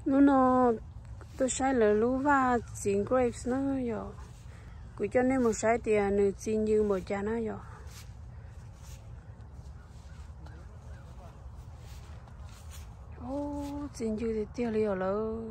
Hnub no tuaj saib lawv lub vaj txiv grapes na yom. Kuv coj nej mus saib tias nws txi ncw npaum cas na yom. Txi ncw tiag tiag li os lawm.